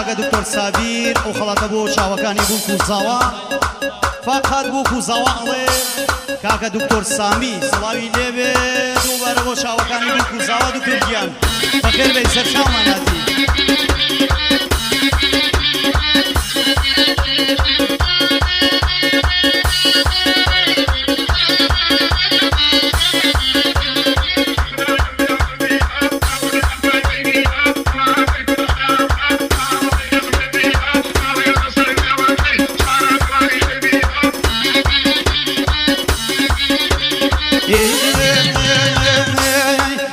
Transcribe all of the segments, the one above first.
کاکە دکتۆر سابیر ئەو خەڵاتە بۆ چاوەکانی بووک و زاوا فەقەت بووک و زاوا ئەڵێ کاکە دکتۆر سامی سڵاوی لێبێ دووبارە بۆ چاوەکانی بووک و زاوا دکتۆر گیان بەخێر بێی سەرچاومان هاتی.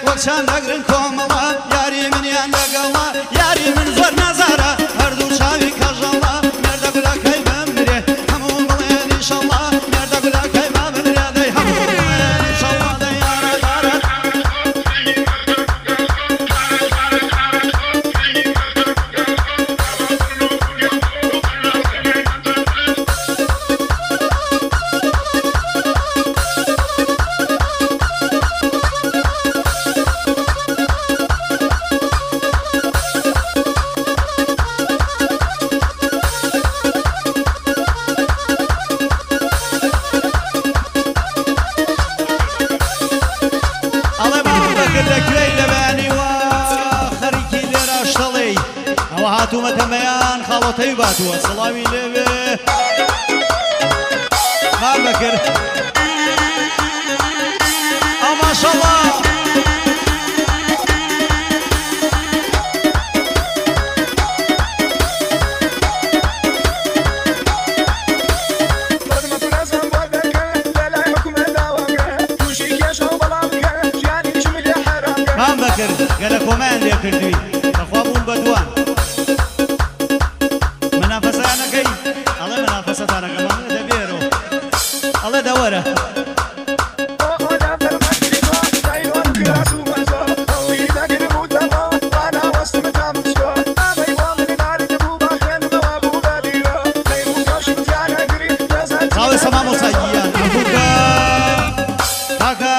وەکچان دەگرن کۆمەڵە یاری منیان لەگەڵە یاری من زۆر نازارە هەردوو چاوی کەژەڵە مێردە گولەکەی بمرێ هەموو بڵێن ئینشەڵڵا مێردە گولەکەی بمرێ دەی هەموو بڵێن ئینشەڵڵا دەی یارە دارە. ئەڵێ مام بەکر لەکوێی لە بەیانیوە خەریکی لێرە شتەڵێی ئەوە هاتوومەتە مەیان خاڵۆتەی باتووە سڵاوی لێوێ مام بەکر ئەو ماشەڵڵا. مام بەکر گەلە کۆمەیان لێ کردووی بەخوا بوون بە دووان منافەسەیانەکەی ئەڵێ منافەسەتانەکەم ئەڵێ دەبێرۆ ئەڵێ دەوەرە. چاوێ مامۆستا گیان ئەبووکە کاکە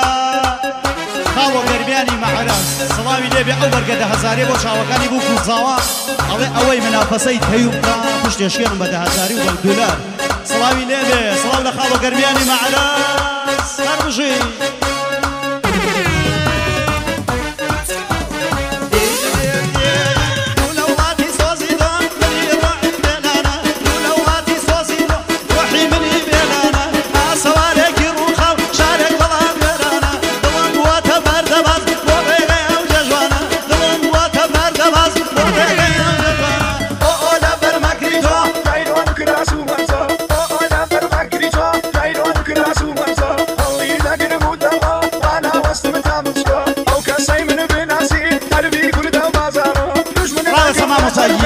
خاڵۆ گەرمیانی مەعراز سڵاوی لێبێ ئەو بەرگە دە هەزارێ بۆ چاوەکانی بووک و زاوا ئەڵێ ئەوەی منافەسەی تەیوب بکا پشتێشکێنم بە دە هەزاری و بە دولار سڵاوی لێبێ سڵاو لە خاڵۆ گەرمیانی مەعراز هەر بژی. ڕاستە مامۆستا.